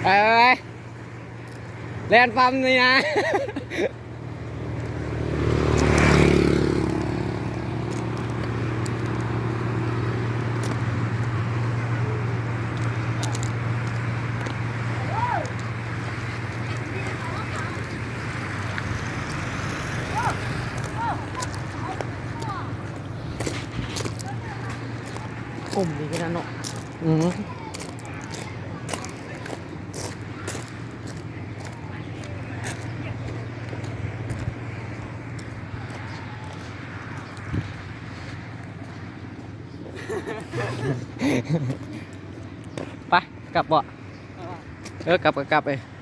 ໄປໆໆ ແລ່ນປ້ຳນີ້ນະ. ກົມດີຂະໜາດເນາະ. ອືມ ໄປ ກັບບໍ່? ເອີ ກັບກໍກັບເອີຍ.